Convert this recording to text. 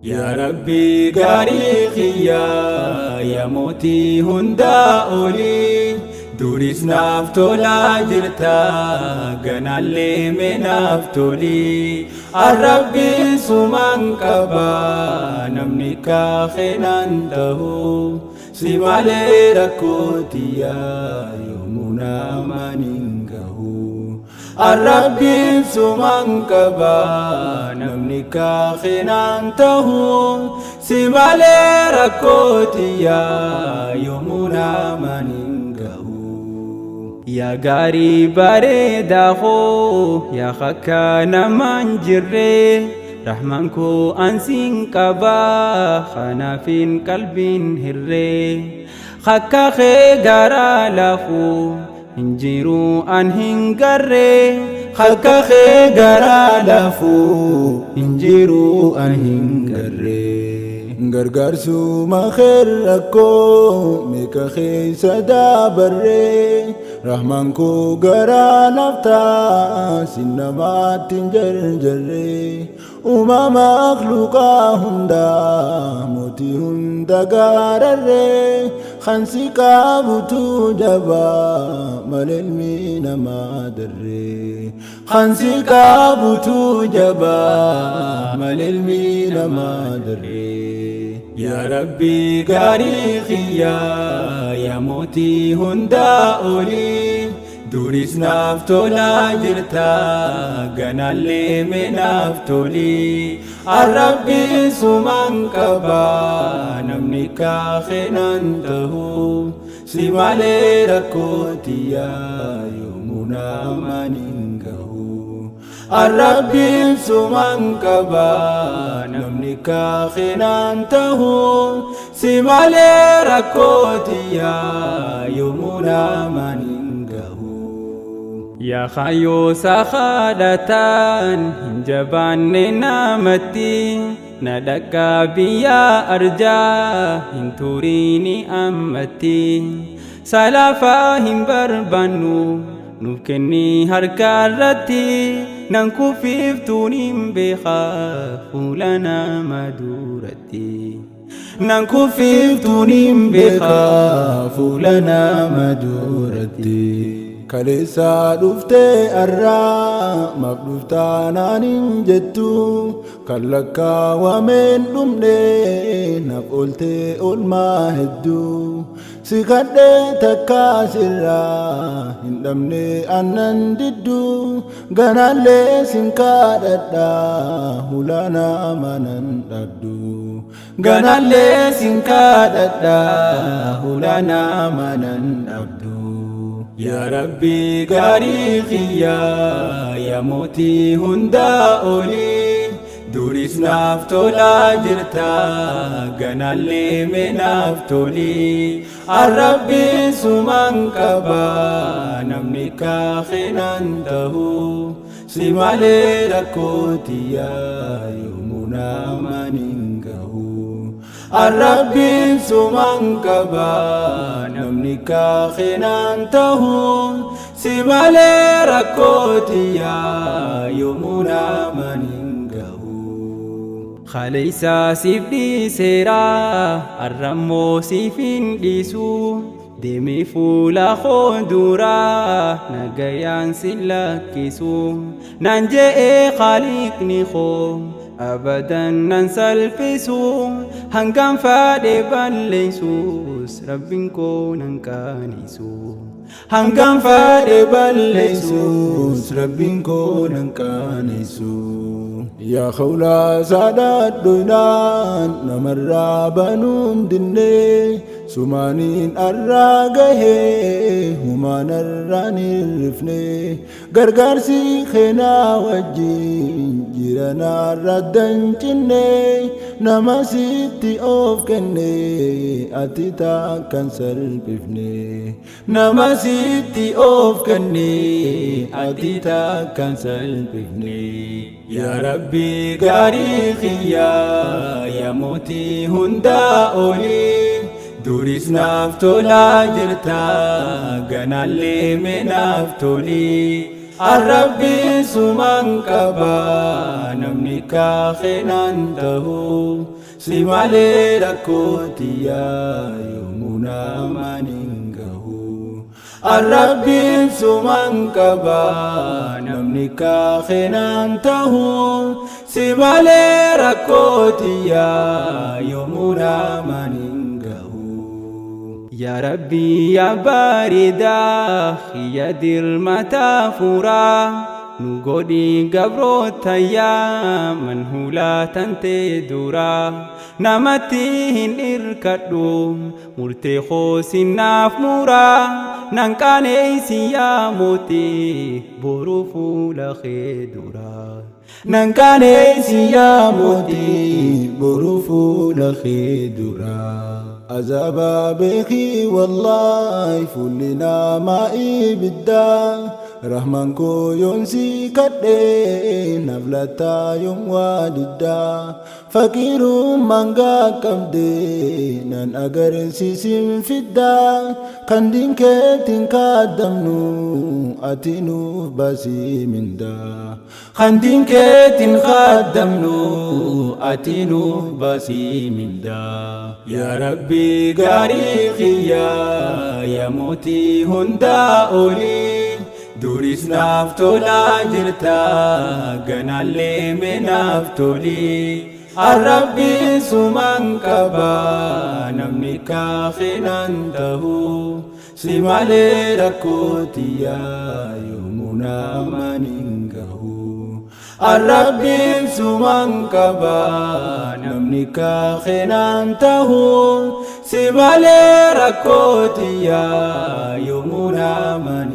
Yaa Rabbii gaarii kiyyaa, yaa mootii hundaa olii, duris naaf tolaa jirta, ganaallee mee naaf tolii. Arrabbiin sumaan qaba, namni kaakeenaan ta'u, si malee rakkoo tiyyaa yoomuu namaan hin gahu. Arrabbiin sumaan qaba, namni kaakeenaan ta'u, si malee rakkoo tiyyaa yoomuu namaan hin gahu. Yaa gaarii bareedaa koo, yaa akka namaan jirre, rahmaan koo ansiin qaba, kanaafin qalbiin hirre. Akka kee garaa laafu hin jiru an hin garre, akka kee garaa laafu hin jiru an hin garre. Gargaarsuma kee rakkoo meeqa keessa dabarree, Rahmaan koo garaa laftaa sin namaatti hin jarjarree, uumama makhluuqaa hundaa mootii hunda gaararree, kan si qabutu jabaa malee ilmi namaa darree, kan si qabutu jabaa malee ilmi namaa darree. Yaa Rabbii gaarii kiyyaa, yaa mootii hundaa olii, duris naaf tolaa jirta, ganaallee mee naaf tolii. Arrabbiin sumaan qaba, namni kaakeenaan ta'u, si malee rakkoo tiyyaa yoomuu namaan hin gahu. Arrabbiin sumaan qaba, namni kaakeenaan ta'u, si malee rakkoo tiyyaa yoomuu namaan hin gahu. Yaa kaayyoo sahaadhataan hin jabaanne namatti, na dhaqqaa biyya arjaa hin turiini ammatti. Salaafaa hin barbaannu, nuuf kenni harka irratti, nan kufiiftuun hin beekaa fuula nama duratti. Nan kufiiftuun hin beekaa fuula nama duratti. Kaleessaa dhuftee arraa maaf dhuftaa naan hin jettu, kan lakkaawameen dhumne naaf ooltee oolmaa hedduu, si kadhee takkaa sirraa hin dhabne aannan didduu, ganaallee sin kadhadha hulaa nama nan dhabdu, Ganaallee sin kadhadha hulaa nama nan dhabdu. Yaa Rabbii gaarii kiyyaa, yaa mootii hundaa olii, duris naaf tolaa jirta, ganaallee mee naaf tolii. Arrabbiin sumaan qaba, namni kaakeenaan ta'u, si malee rakkoo tiyyaa yoomuu namaan hin gahu. Arrabbiin sumaan qaba, namni kaakeenaan ta'u, si malee rakkoo tiyyaa yoomuu namaan hin gahu. Kaleessaa siif dhiiseera, arrammoo siif hin dhiisu, deemee fuula koo duraa nagayaan si lakkisu. Naan je'ee Khaaliqni koo abadan nan salphisu, hangam fadhe balleessus Rabbiin koo nan qaanisu. Hangam fadhe balleessus Rabbiin koo nan qaaneessu. Yaa khawlaa saadhaadhoynaan namarraa banuun dinnee, sumaaniin arraa gahee humaanarraan hin rifne, gargaarsi keenaa wajjin jiranaarra dancinne, nama sitti of kenne ati takkan salphifne, Nama sitti of kenne ati takkan salphifne. Yaa Rabbii gaarii kiyyaa, yaa mootii hundaa olii, duris naaf tolaa jirta, ganaallee mee naaf tolii. Arrabbiin sumaan qaba, namni kaakeenaan tahu. Si malee rakkootiyaa yoomuu namaan hin gahu. Arrabbiin sumaan qaba, namni kaakeenaan tahu. Si malee rakkootiyaa yoomuu namaan hin gahu. Yaa Rabbii yaa bareedaa xiyya dirmataa furaa, nu godhi gabroota yaa man hulaa tantee duraa. Namatti hin irkadhu, murtee koosinnaaf muraa, nan qaaneessi yaa mootii boruu fuula kee duraa. Nan qaaneessi yaa mootii boruu fuula kee duraa. Azaabaa beekii wallaahi fuulli namaa ibiddaa. Rahmaan koo yoon si kadhee naaf lataa yoom waa diddaa. Faqiirummaan qabdee nan agarsiisin fiddaa. Kan diinkeetiin kaadamnu ati nuuf baasii mindaa. Kan diinkeetiin kaadamnu ati nuuf baasii mindaa. Yaa Rabbii gaarii kiyyaa yaa mootii hundaa olii, duris naaf tolaa jirta, ganaallee mee naaf tolii. Arrabbiin sumaan qaba, namni kaakeenaan tahu. Si malee rakkootiyaa yoomuu namaan hin gahu. Arrabbiin sumaan qaba, namni kaakeenaan tahu. Si malee rakkootiyaa yoomuu namaan